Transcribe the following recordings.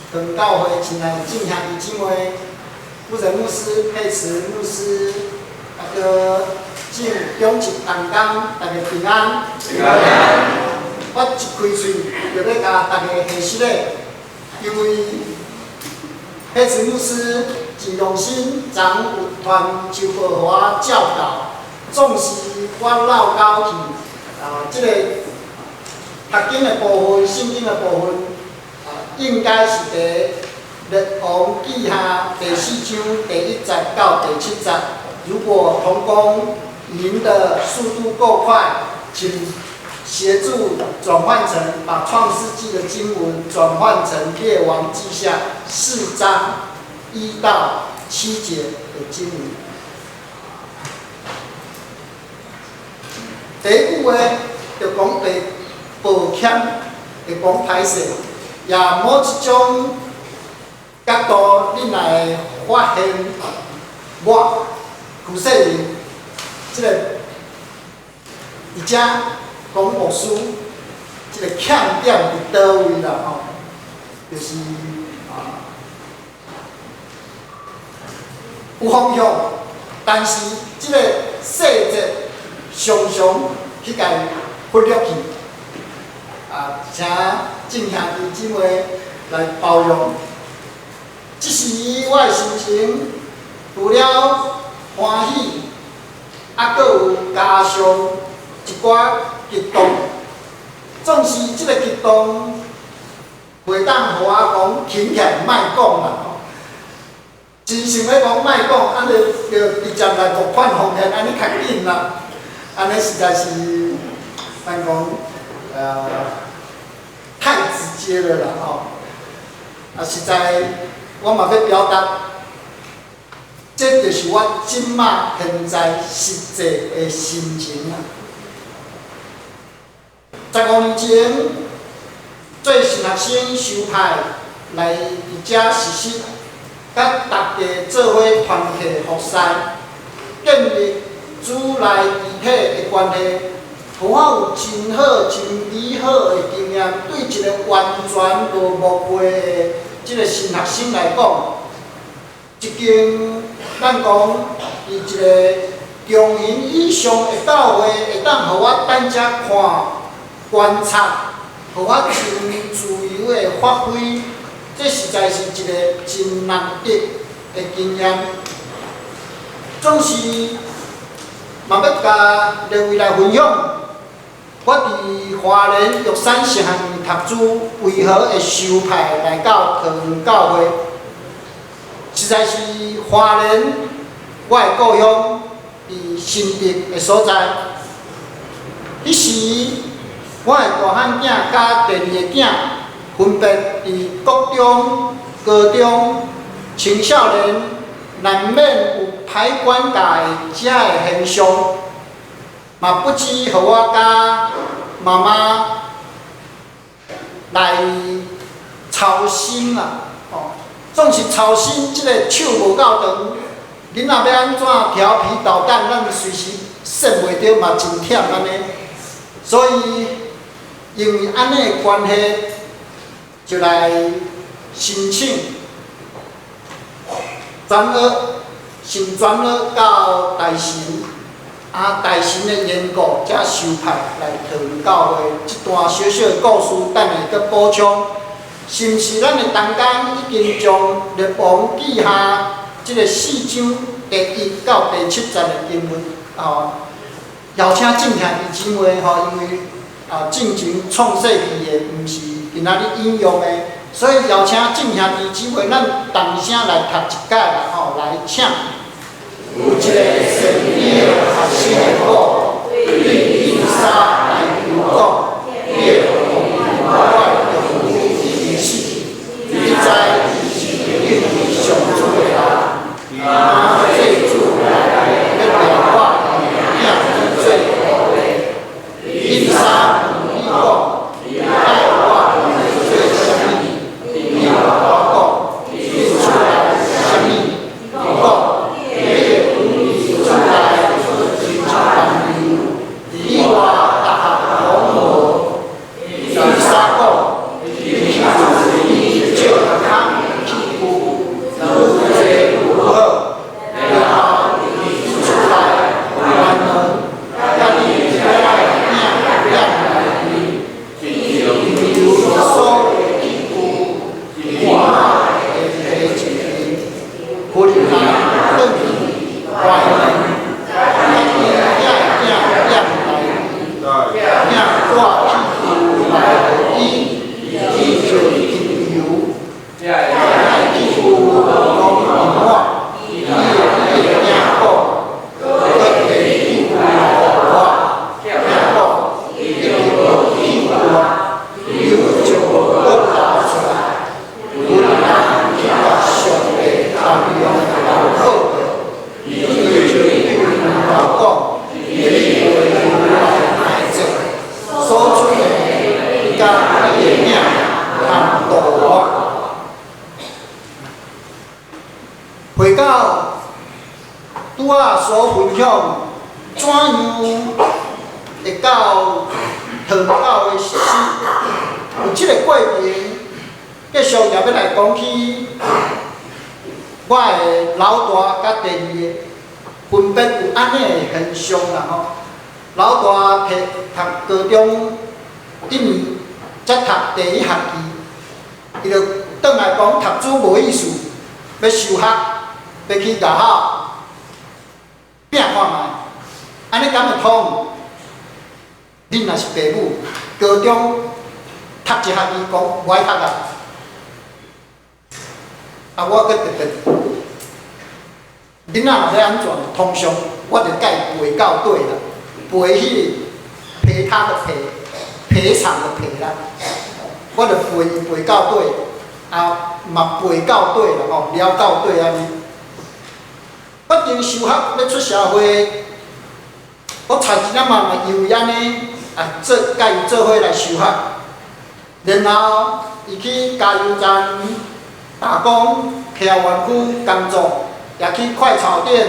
桃園教會親愛的眾兄弟姊妹，主任牧師、佩慈牧師，啊閣眾長執同工，大家平安。平安。我一開喙就欲共大家賀失禮，因為佩慈牧師真用心，昨有傳周報予我照教，總是我落狗去啊，這个讀經的部分、聖經的部分，啊，應該是佇列王紀下第四章第一節到第七節。如果同工您的速度夠快，請協助轉換成把創世紀的經文轉換成列王紀下四章1到7節的經文。第一句話就講白抱歉，就講歹勢，也某一種角度，恁若會發現我許世仁這个佇遮講牧師，這个欠點佇佗位啦吼，就是啊有方向，但是這个細節常常去共忽略去，啊，請眾兄弟姊妹來包容。這時我的心情除了歡喜，啊，閣有加上一寡激動。總是這個激動，袂當予我講輕起來莫講啦吼。真想欲講莫講，按呢就直接來募款奉獻，按呢較緊啦。按呢實在是，咱講，太直接了啦吼。啊，實在我嘛欲表達，這就是我這馬現在實際的心情啊。15年前，做神學生受派來佇遮實習，佮大家做伙團契服侍，建立主內肢體的關係，予我有真好、真美好的經驗。對一个完全無牧會的這个新學生來講，一間咱講佇一个中型以上的教會，會當予我佇遮看、觀察，予我真自由的發揮，這實在是一个真難得的經驗。總是嘛欲共列位來分享，我佇花蓮玉山神學院讀書，為何會受派來到桃園教會？實在是花蓮，我的故鄉，佇新竹的所在。彼時，我的大漢囝佮第二个囝，分別佇國中、高中、青少年，難免有歹管教的這个現象，嘛不止予我佮媽媽來操心啦，吼，總是操心這个手無夠長，囡仔欲按怎調皮搗蛋，咱隨時刹袂著嘛，真忝按呢。所以因為按呢的關係，就來申請轉學，先轉學到大神，啊，大神的緣故，才受派來桃園教會。這段小小的故事，等下閣補充。是毋是咱的同工已經將列王紀下這个四章第一到第七節的經文，吼，邀請眾兄弟姊妹吼，因為啊，進前創世紀的，毋是今仔日引用的，所以邀請眾兄弟姊妹，咱同聲來讀一擺啦吼，來請。有一个先知的學生的某，對以利沙來求講：你的我的丈夫已經死，你知伊是敬畏上主的人，若祭主來欲掠我的囝做奴隸。以利沙問伊講：你愛我做啥物？你予我講，你出來啥物？伊講：你會分出來真濟油，以外逐項攏無。以利沙講：你去照較拄仔所分享，怎樣會到桃園教會實施？有這个過程，繼續也欲來講起我的老大佮第二个，分別有按呢的現象啦吼。老大提讀高中一年才讀第一學期，伊就轉來講讀書無意思，欲休學，欲去外口拼看覓，按呢敢會通？恁若是爸母，高中讀一學期講無愛讀啊，啊我閣特別，囡仔若欲按怎，通常我就共伊賠到底啦，賠彼個賠他的賠，賠償的賠啦，我就賠伊賠到底，啊嘛賠到底啦吼，了到底按呢。決定休學欲出社會，我差一點仔嘛因為按呢啊做共伊做伙來休學，然後伊去加油站打工，徛園區工作，也去快炒店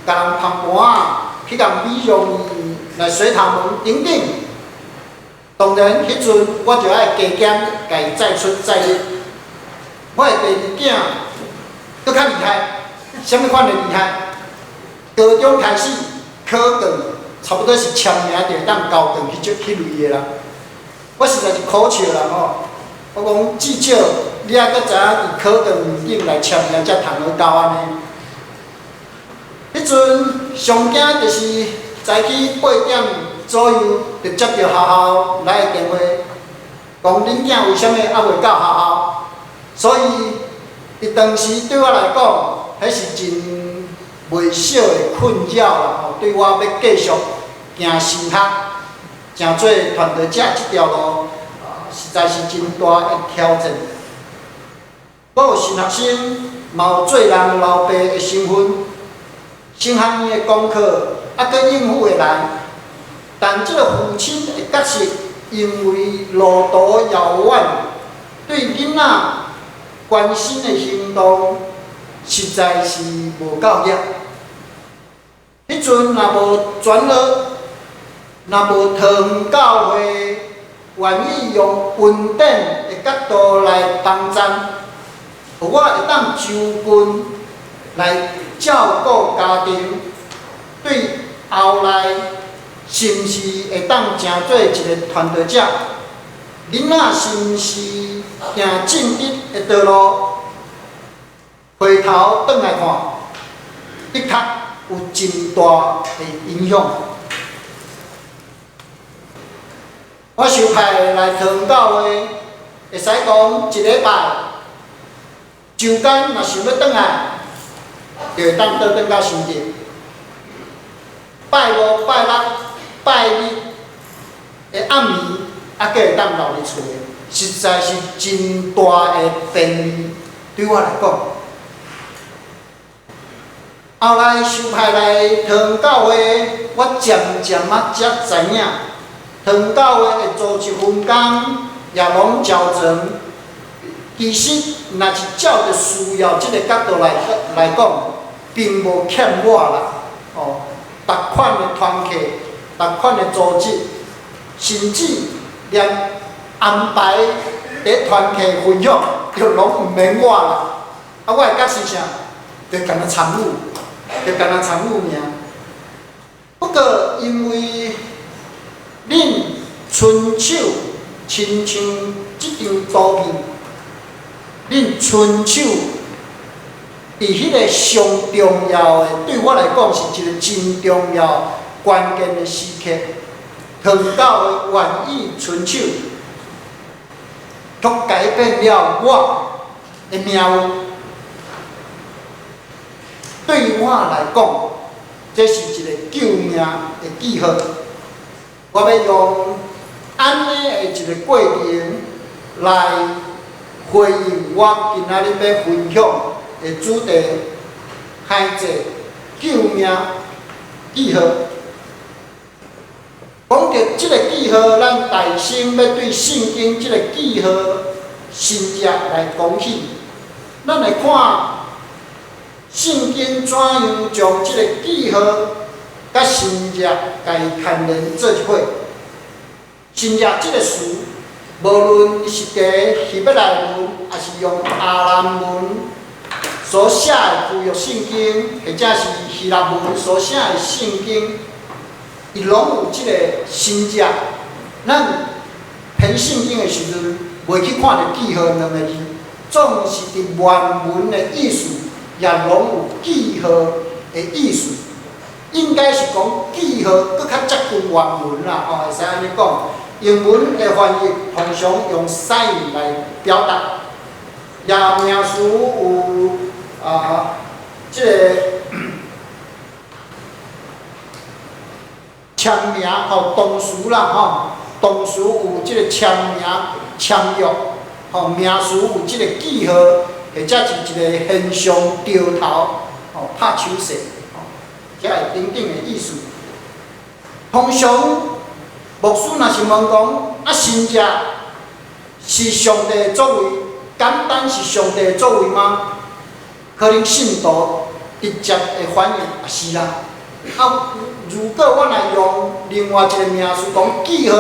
共人捧盤仔，去共美容院來洗頭毛等等。當然，彼陣我就愛加減共伊載出載入。我的第二囝閣較厲害，啥物款的厲害？高中開始考卷，差不多是簽名就會當交卷彼種彼類的啦。我實在是苦笑啦吼！我講至少你猶閣知影佇考卷面頂來簽名才通好交按呢。彼陣上驚就是早起8點左右就接著學校來的電話，講恁囝為啥物猶未到學校？所以，佇當時對我來講，彼是真袂小的困擾啦吼。對我欲繼續行神學，成做傳道者這條路，實在是真大的挑戰。我有神學生，嘛有做人老爸的身份，神學院的功課猶閣應付會來，但這个父親的角色，因為路途遙遠，對囡仔關心的行動，實在是無夠力。彼陣若無轉學，若無桃園教會願意用恩典的角度來幫贊，予我會當就近來照顧家庭，對後來是毋是會當成做一个傳道者？囡仔是毋是行正直的道路？回頭轉來看，的確有真大的影響。我受派來桃園教會，會使講一禮拜，周間若想欲轉來，就會當倒轉到新竹。拜五、拜六、拜日的暗暝，猶閣會當留佇厝的，實在是真大的便利，對我來講。後來受派來桃園教會，我漸漸仔才知影，桃園教會的組織分工也攏調整。其實，若是照著需要這个角度來講，並無欠我啦。哦，逐款的團契、逐款的組織，甚至連安排佇團契分享，就攏毋免我啦。啊，我的角色啥？就干焦參與，就干焦參與爾。不過，因為恁親手親像這張圖片，恁親手佇彼个上重要的，對我來講是一个真重要、關鍵的時刻，桃園教會願意伸手，卻改變了我的命運。對我來講，這是一个救命的記號。我欲用按呢的一个過程來回應我今仔日欲分享的主題：孩子救命記號。講著這个記號，咱大先欲對聖經這个記號深入來講起。咱來看聖經怎樣將這個記號佮神跡共伊牽連做一伙？神跡這個詞，無論是佇希伯來文，抑是用亞蘭文所寫的舊約聖經，或者是希臘文所寫的聖經，伊攏有這個神跡。咱編聖經的時陣，袂去看著記號兩個字，總是佇原文的意思，也攏有記號的意思。應該是講記號閣較接近原文啦，吼，會使按呢講。英文的翻譯通常用 sign 來表達，也名詞有啊，這個簽名吼，動詞啦吼，動詞有這個簽名、簽約，吼，名詞有這個記號，或者是一個現象著頭，吼，拍手勢，吼，這個等等的意思。通常牧師若是問講，啊，神跡是上帝的作為，簡單是上帝的作為嗎？可能信徒直接會反應，啊是啦。啊，如果我若用另外一個名詞講記號，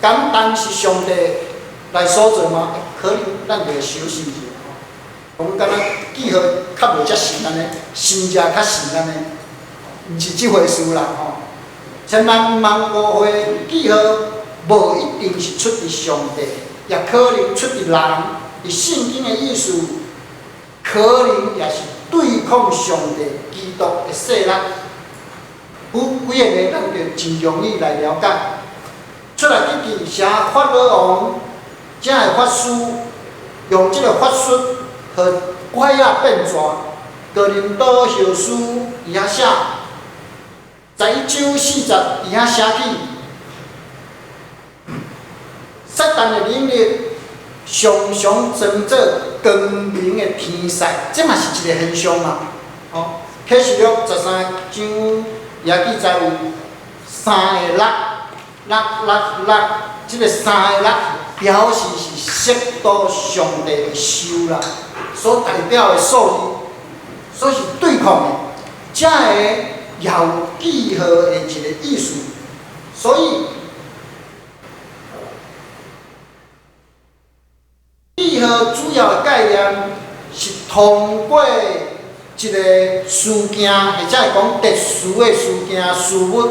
簡單是上帝來所做嗎？可能咱就會小心一下吼，講敢若記號較無遮神按呢，神跡較神按呢，毋是這回事啦吼。千萬毋通誤會，記號無一定是出佇上帝，也可能出佇人。佇聖經的意思，可能也是對抗上帝基督的勢力。有幾个咱就真容易來了解。出埃及記寫法老王遮的法師用這個法術予拐仔變大。哥林多後書佇遐寫。11章4節佇遐寫起，撒旦的能力常常裝做光明的天使，這嘛是一個現象嘛。吼，啟示錄13章也記載有三个六，六六六，這個三個六表示是嫉妒上帝的獸啦，所代表的數字，所以是對抗的，這个也有記號的一個意思，所以記號主要的概念是通過一個事件，或者是講特殊的事件、事物，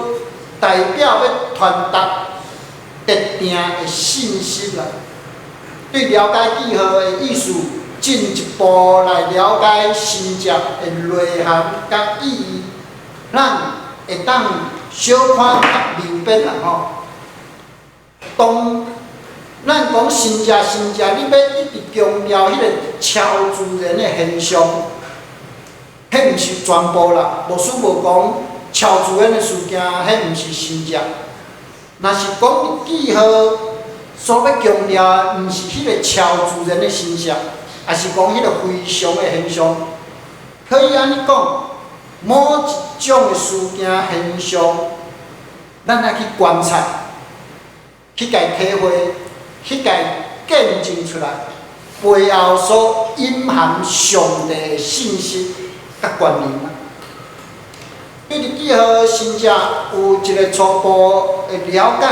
代表欲傳達特定的信息啦。對了解記號的意思，進一步來了解神跡的內涵佮意義。咱會當小可較明白啦吼。當咱講神跡神跡，你欲一直強調彼個超自然的現象，彼毋是全部啦。牧師無講超自然的事件，彼毋是神跡。若是講記號所欲強調的，毋是彼個超自然的神跡，抑是講彼個非常的現象，可以按呢講。某一種的事件現象，咱愛去觀察，去共體會，去共見證出來，背後所隱含上帝的信息佮觀念。對佇記號神跡有一個初步的了解，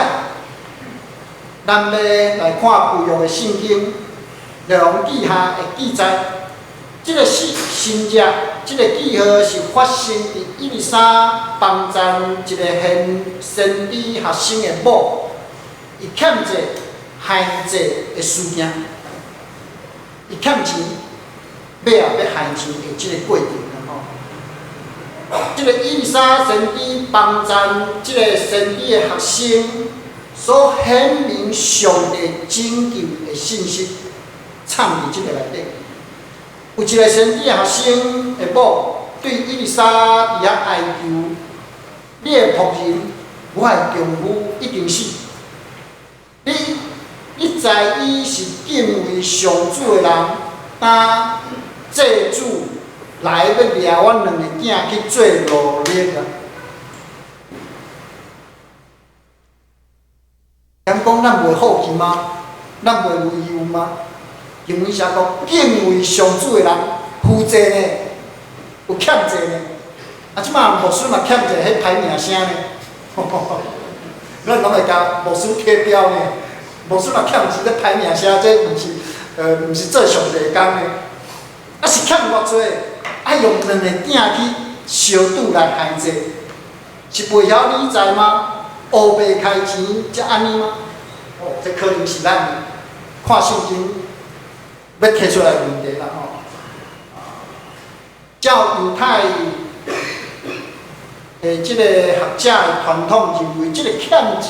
咱欲來看舊約的聖經，列王記下的記載。這個是神跡，這個記號是發生佇以利沙幫贊一個先知學生的某，伊欠債還債的事件，伊欠錢，尾仔欲還錢的這個過程啦吼。這個以利沙先知幫贊這個先知的學生所顯明上帝拯救的信息，藏佇這個內底。有一個先知學生的某對以利沙佇遐哀求：你的僕人，我的丈夫已經死。你你知伊是敬畏上主的人，當債主來欲掠阮兩个囝去做奴隸啊！敢講咱袂好奇嗎？咱袂有疑問嗎？經文寫講，敬畏上主的人，負債呢，有欠債呢。啊，這擺牧師嘛欠債，彼歹名聲呢。咱攏會共牧師貼標呢。牧師若欠錢，這歹名聲，這毋是做上帝的工呢。啊，是欠偌濟？愛用兩個囝去相賭來還債，是袂曉理財嗎？烏白開錢才按呢嗎？哦，這可能是咱看聖經欲提出來的問題啦吼。照猶太的這个學者的傳統認為，這个欠錢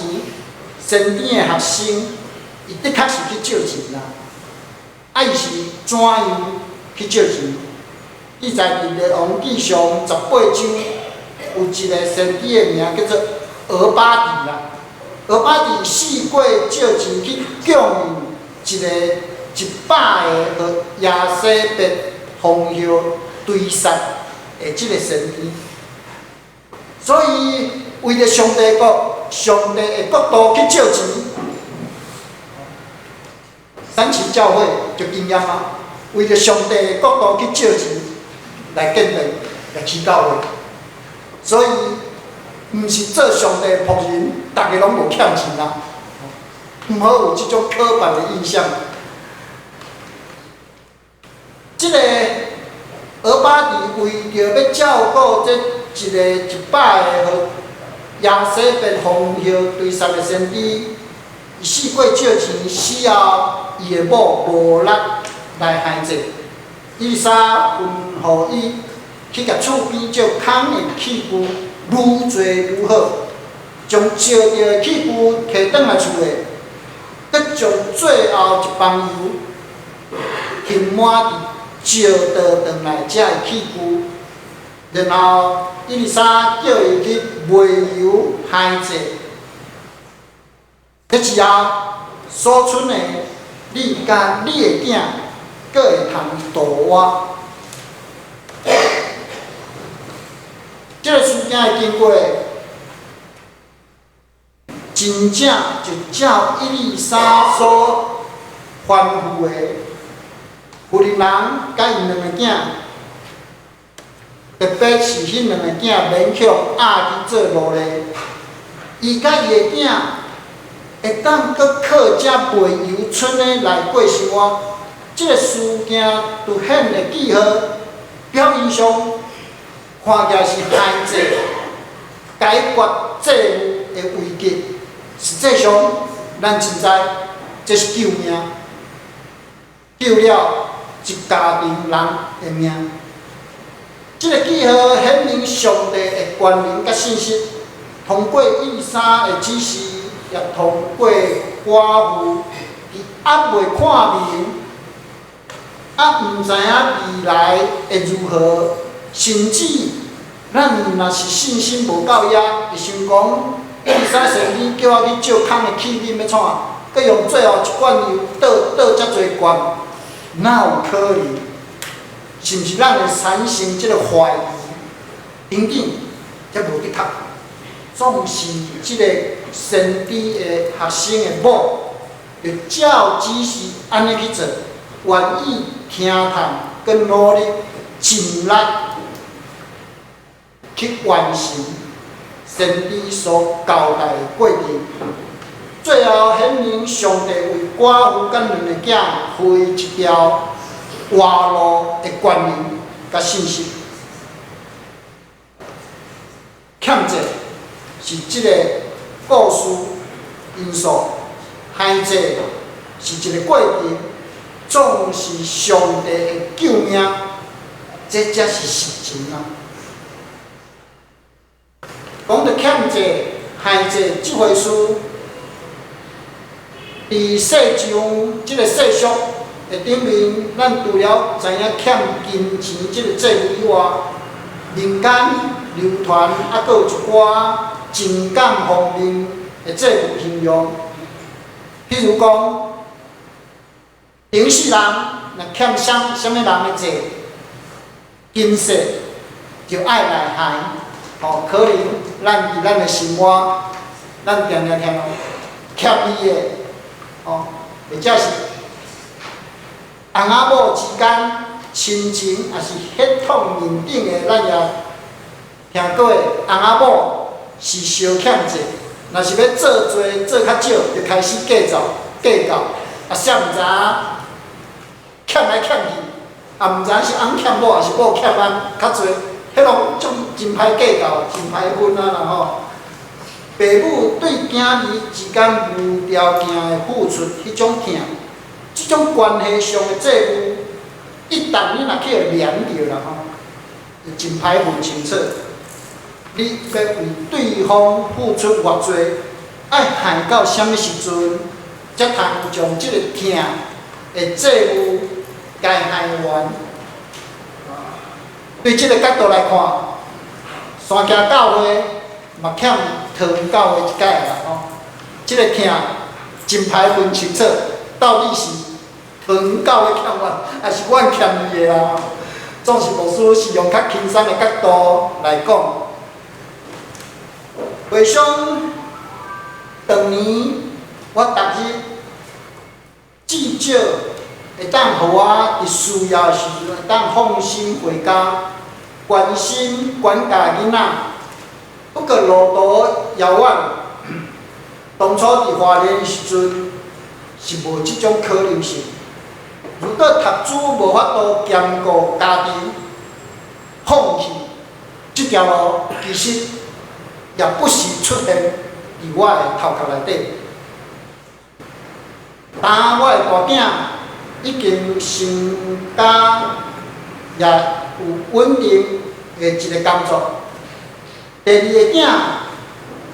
先知的學生，伊的確是去借錢啦。啊，伊是怎樣去借錢？記載佇列王紀上18章，有一个先知的名叫做俄巴底啦。俄巴底四過借錢去供應一個100個予耶洗別皇后追殺的這個先知。所以為著上帝國、上帝的國度去借錢，三期教會就經驗啊，為著上帝的國度去借錢來建立、來起教會。所以，毋是做上帝的僕人，逐个攏無欠錢啦。毋好有這種刻板的印象。這個俄巴底為著欲照顧這一個100個予耶洗別皇后追殺的先知，伊四過借錢，死後伊的某無力來還債。以利沙吩咐伊去共厝邊借空的器具愈濟愈好，將燒著的器具提轉來厝內，閣將最後一枋油盛滿佇石倒轉來遮的器具，然後以利沙叫伊去賣油還債。這之後所剩的，你佮你的囝閣會通度活。這个事件的經過，真正就照以利沙所吩咐的，婦人佮𪜶兩個囝，特別是彼兩個囝勉強押去做奴隸，伊佮伊的囝會當閣靠這賣油剩的來過生活。這个事件凸顯的記號，表面上看起來是還債、解決債務的危機，實際上咱真知，這是救命，救了一家庭人的命。這个記號顯明上帝的權能佮信實，通過以利沙的指示，也通過寡婦，佇猶未看明，猶毋知影未來會如何，甚至咱若是信心無夠遐，會想講，以利沙先知叫我去借空的器皿欲創啥？閣用最後一罐油倒倒遮濟罐，哪有可能？是毋是咱會產生這個懷疑？等等，這無的確，總是這个先知的學生的某，就照指示按呢去做，願意聽從，閣努力盡力去完成先知所交代的過程。最後顯明上帝為寡婦佮兩个囝開一條活路的權能佮信息。欠債是這个故事因素，還債是一个過程，總是上帝的救命，這才是實情啊！講著欠債、還債這回事，佇世上這个世俗的頂面，咱除了知影欠金錢這个債務以外，民間流傳猶閣有一寡情感方面的債務形容，譬如講，頂世人若欠啥啥物人的債，今世就愛來還，吼，可能咱佇咱的生活，咱定定聽欠伊的，吼，或者是翁仔某之間，親情抑是血統認定的，咱也聽過的翁仔某是相欠債，若是欲做濟做較少，就開始計較計較，啊，誰毋知影欠來欠去，也毋知影是翁欠某，抑是某欠翁較濟，彼攏總真歹計較，真歹分啊啦吼。爸母對囝兒之間無條件的付出，彼種疼，這種關係上的債務，一旦你若去予連著啦吼，就真歹分清楚。你欲為對方付出偌濟，愛害到啥物時陣，才通將這个疼的債務共還完？對這个角度來看，山行教會嘛欠桃園教會一改啦吼。這个疼真歹分清楚，到底是桃園教會欠阮，抑是阮欠伊的啦？總是牧師是用較輕鬆的角度來講。回想當年，我逐日至少會當予我佇需要的時陣會當放心回家，關心管教囡仔。不過路途遙遠，當初佇花蓮的時陣是無這種可能性。如果讀書無法度兼顧家庭，放棄這條路，其實也不時出現佇我的頭殼內底。當我的大囝已經成家，也有穩定的一个工作。第二个囝，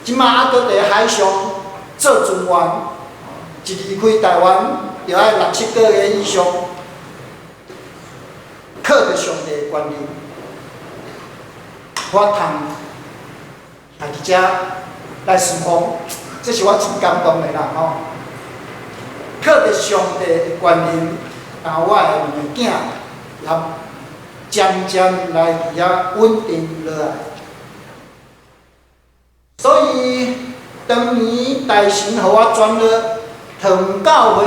這馬猶閣佇海上做船員，一離開台灣就愛六七个月以上，靠著上帝的權能，我通來佇遮來侍奉，這是我真感動的啦吼。靠著上帝的權能，然後我的兩个囝也漸漸來佇遐穩定落來。所以當年大神予我轉落桃園教會，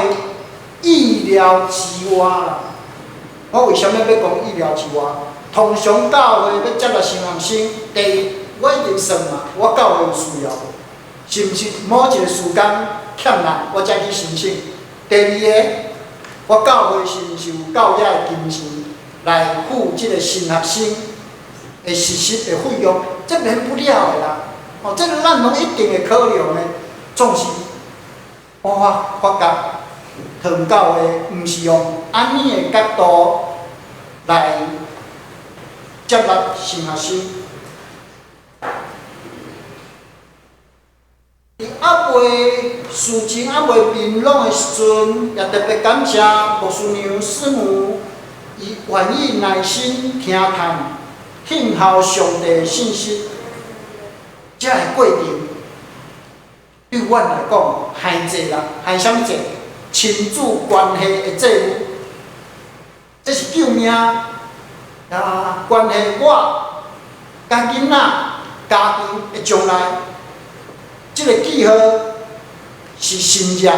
意料之外啦。我為啥物欲講意料之外？通常教會欲接納新學生，第一我已經算嘛，我教會有需要無？是毋是某一個時間欠人，我才去申請？第二个，我教會是毋是有夠遐的金錢來付這个新學生的實習的費用？這免不了的啦。哦，這个咱攏一定會考量的。總是我發覺桃園教會毋是用按呢的角度來接納新學生。佇猶未事情猶未明朗的時陣，也特別感謝牧師娘師母，伊願意耐心聽探、聽候上帝的信息。這个過程對阮來講，還債啦，還啥物債？親子關係的債務，這是救命啊！關係我佮囡仔家庭的將來，這个記號是神蹟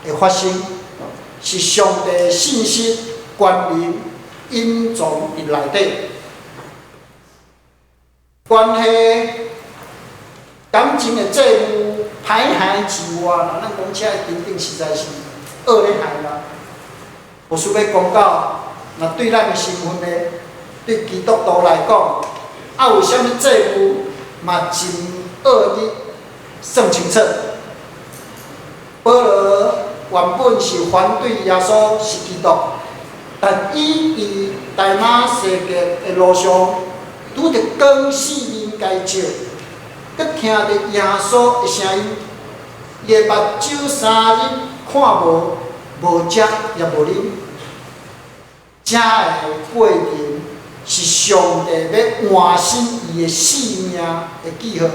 的發生，是上帝的信實權能隱藏佇內底，關係感情的債務歹還之外啦，咱講這个等等實在是惡咧害啦。無需欲講到，若對咱的身份呢，對基督徒來講，啊有啥物債務嘛真惡得算清楚。保羅原本是反對耶穌是基督，但伊佇大馬士革的路上，拄著光四面共照，閣聽著耶穌的聲音，伊的目睭3日看無，無食也無啉。這个過程是上帝欲換新伊的性命的記號。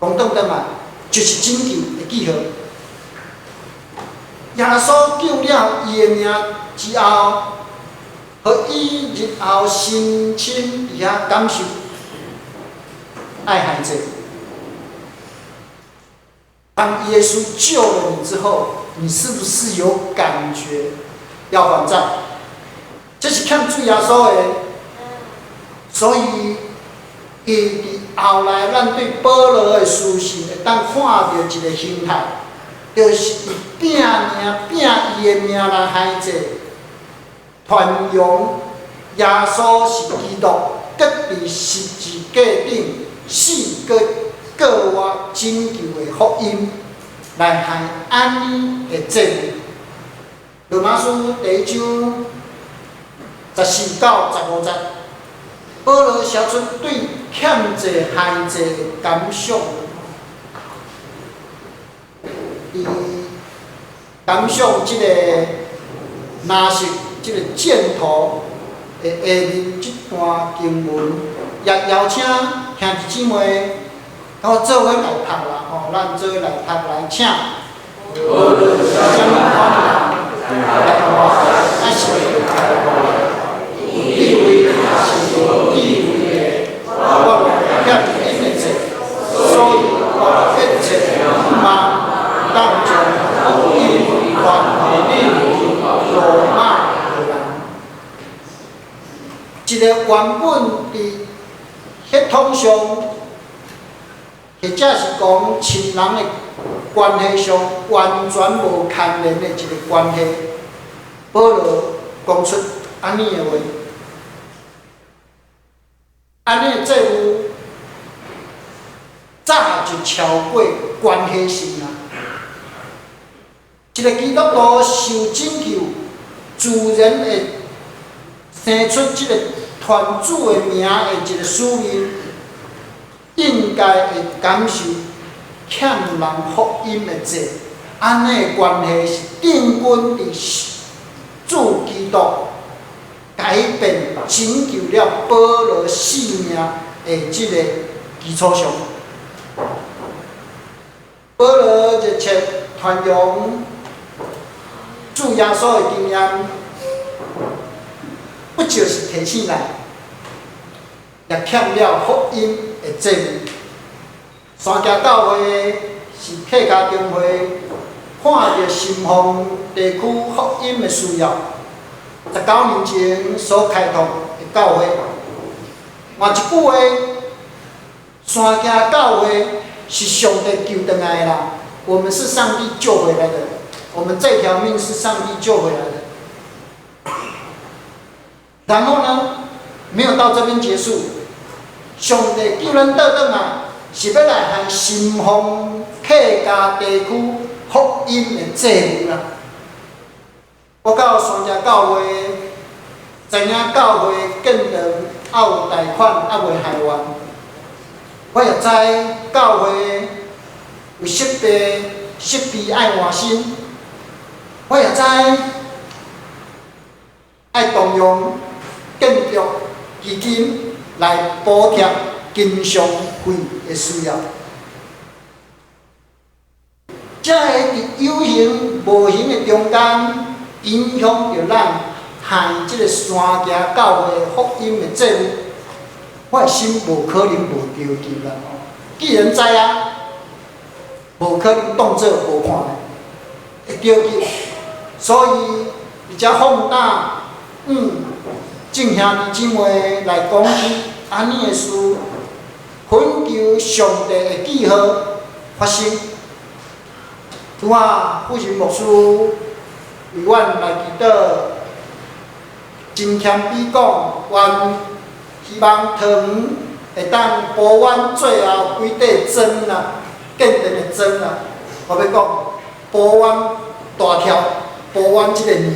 講轉轉來，就是拯救的記號。耶穌救了伊的命之後，予伊日後深深佇遐感受愛還債。當耶穌救了你之後，你是不是有感覺要還債？這是欠主耶穌的，所以伊佇後來，咱對保羅的書信會當看著一個形態，就是伊摒名摒伊的名來害濟，傳揚耶穌是基督，閣佇十字架頂死閣過活拯救的福音，來害按呢的祭物。羅馬書第一章14到15節，保羅寫出對欠債害債的感想，伊感想這個拿撒這個箭頭的下面這段經文，也邀請兄弟姊妹，佮我做伙來讀啦吼，咱做伙來讀來，請。無論啥物款人來活，抑是有智慧抑是無智慧的，我攏欠𪜶的債，所以我迫切盼望當將福音傳予恁羅馬的人。一個原本佇血統上，或者是講親人的關係上完全無牽連的一個關係，保羅講出按呢的話，按呢的債務早就超過關係性啊！一個基督徒受拯救，自然會生出這個傳主的名的一個使命，應該會感受欠人福音的債，按呢的關係是定根佇主基督改變拯救了保羅性命的這個基礎上。保羅熱切傳揚主耶穌的經驗，不就是提醒咱，也欠了福音的債務。山行教會是客家中會看著新豐地區福音的需要，19年前所開拓的教會。換一句話，山行教會是上帝救轉來的啦。我們是上帝救回來的，我們這條命是上帝救回來的。然後呢，沒有到這邊結束，上帝救咱倒轉來，是欲來還新豐客家地區福音的債務啦。我到山行教會，知影教會建堂猶有貸款猶未還完，我也知教會有設備設備愛換新，我也知愛動用建築基金來補貼經商費的需要。這個佇有形無形的中間，影響著咱還這個山行教會福音的債務。我的心無可能無著急啦吼。既然知影，無可能當做無看的，會著急。所以，佇遮放膽，眾兄弟姊妹來講起按呢的事，懇求上帝的記號發生。拄仔富神牧師為阮來祈禱，真謙卑講，願希望桃園會當補阮最後幾塊磚啦，建殿的磚啦。我欲講，補阮大跳，補阮這個年，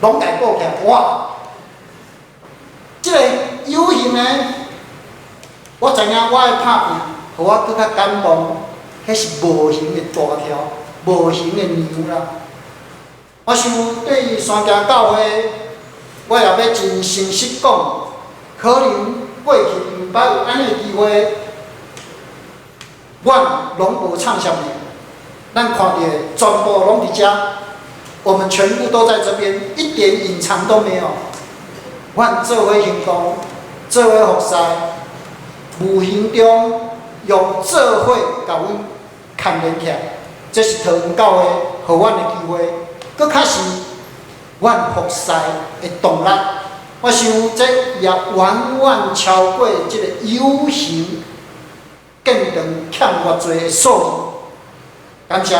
攏共補起來，哇！這個有形的，我知影我的拍拼，予我閣較感動，彼是無形的大跳，無形的娘啦。我想對山行教會，我也欲真誠實講，可能過去毋捌有按呢的機會，阮攏無藏啥物，咱看著的全部攏佇遮，我們全部都在這邊，一點隱藏都沒有。阮做伙行動，做伙服侍，無形中用做伙共阮牽連起來，這是桃園教會予阮的機會，閣較是阮服侍的動力。我想這也遠遠超過這个有形建堂欠偌濟的數字。感謝，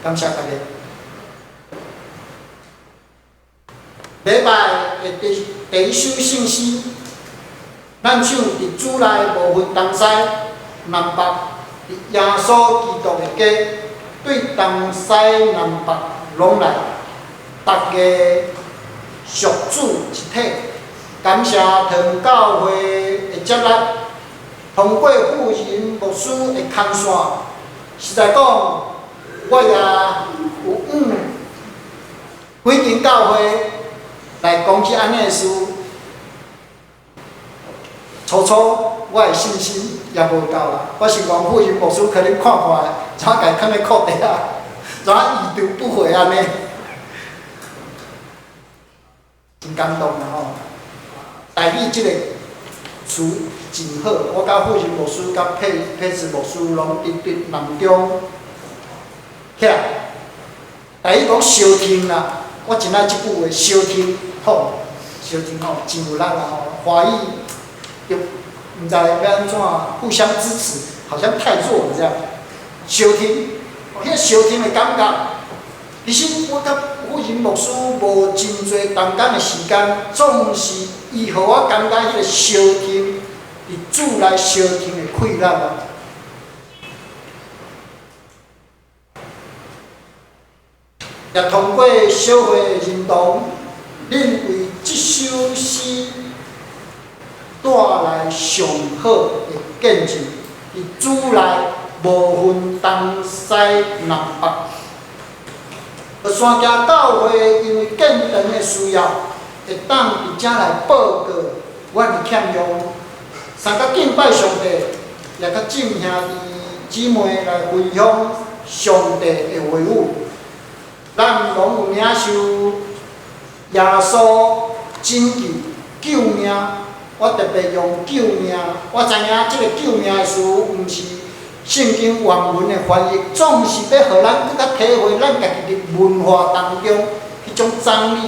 感謝大家。禮拜的第一首聖詩，咱唱佇主內無分東西南北，佇耶穌基督的家，對東西南北攏來，逐家屬主一體。感謝堂教會的接納，通過婦人牧師的牽線，實在講，我也有往幾間教會來講起按呢的事，初初我的信心也無夠啦。我想講婦人牧師可能看看，怎共囥咧褲袋仔，怎已讀不回按呢？真感動啦吼！台語這个詞真好，我佮婦人牧師、佮佩佩慈牧師攏佇佇南中起來。台語講相挺啦，我真愛這句話，相挺好，相挺吼，真有力啦吼。華語又毋知欲按怎，互相支持，好像太弱了這樣。相挺，彼个相挺的感覺，其實我佮婦人牧師無真濟同工的時間，總是伊予我感覺彼个相挺，佇主內相挺的氣力啊。也通過小會的認同，恁為這首詩帶來上好的見證，佇主內無分東西南北。山行教會因為建堂的需要，會當佇遮來報告阮的欠用，三甲敬拜上帝，也佮眾兄弟姊妹來分享上帝的話語。咱攏有領受耶穌拯救救命，我特別用救命。我知影這个救命的詞，毋是聖經原文的翻譯，總是欲予咱閣較體會咱家己佇文化當中彼種張力。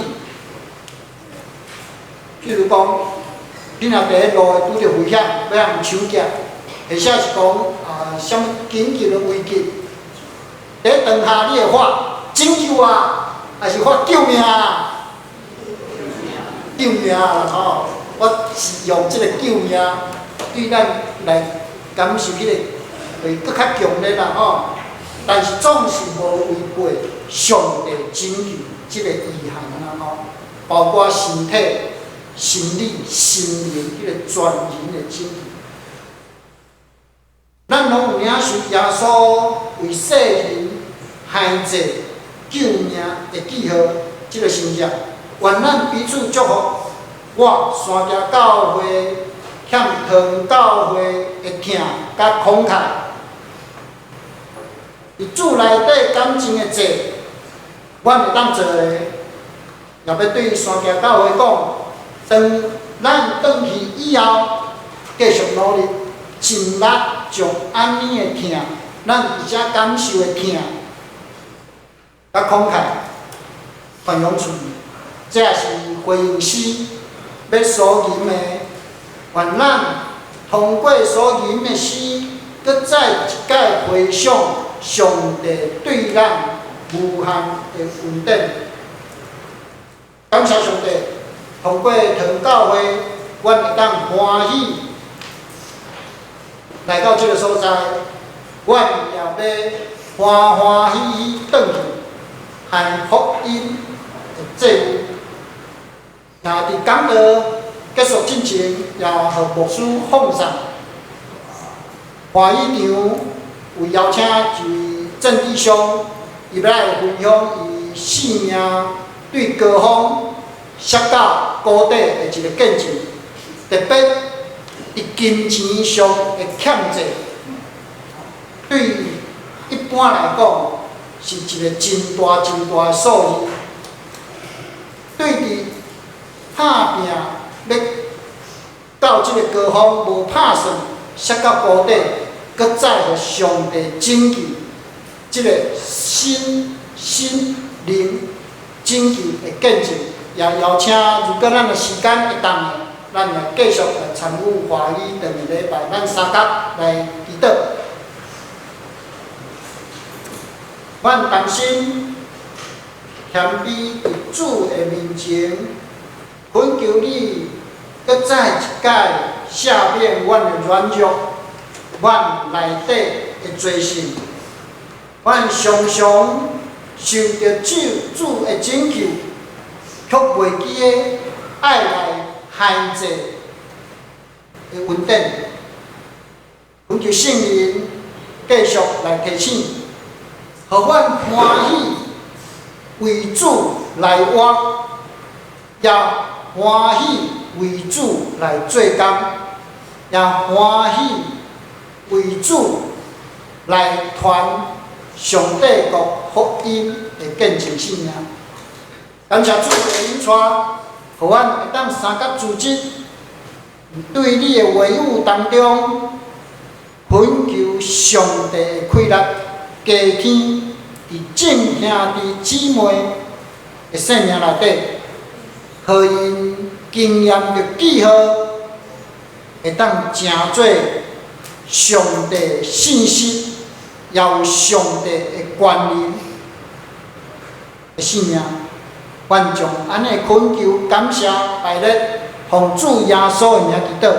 譬如講，你若佇咧路會拄著危險，欲予人搶劫，或者是講啊，啥物緊急的危機，佇當下你會喊拯救啊，還是喊救命啊？救命啊！吼，我是用這个救命對咱來感受彼个會閣較強烈啦吼。但是總是無違背上帝拯救這个意涵啦吼，包括身體、心理、心靈彼个全人的拯救。咱攏有領受耶穌為世人害濟救命的記號，這个神跡，願咱彼此祝福。我山行教會欠堂教會的疼佮慷慨，佇主內底感情的祭，阮會當做的，也欲對山行教會講，當咱轉去以後，繼續努力，盡力將按呢的疼，咱佇遮感受的疼，佮慷慨傳揚出去，這也是回應詩欲所吟的。願咱通過所吟的詩，閣再一擺回想上帝對咱無限的恩典。感謝上帝，通過堂教會，阮會當歡喜來到這个所在，阮也欲歡歡喜喜轉去，和福音的祭物。若佇講道結束進前，也予牧師奉上。歡喜場有邀請一位鄭弟兄，伊欲來分享伊生命對高峰摔到谷底的一个見證，特別佇金錢上的欠債，對一般來講是一个真大真大的數字。對佇拍拚欲到這个高峰無拍算，摔到谷底，閣再予上帝拯救，這个身心靈拯救的見證，也邀請，如果咱的時間會當的，咱也繼續來參與華語長的禮拜，咱相佮來祈禱。阮同心謙卑佇主的面前，懇求你閣再一擺赦免阮的軟弱，阮內底的罪性，阮常常受著主主的拯救，卻袂記得愛來還債的恩典。懇求聖靈繼續來提醒，予阮歡喜為主來活，也歡喜為主來做工，也歡喜為主來傳上帝國福音的見證性命。感謝主的引帶，予阮會當相佮組織，對你的話語當中，懇求上帝的氣力加添佇眾兄弟姊妹的生命內底，予𪜶經驗著記號，會當成做上帝信實，也有上帝的權能的生命。願將按呢懇求感謝拜禮，奉主耶穌的名祈禱。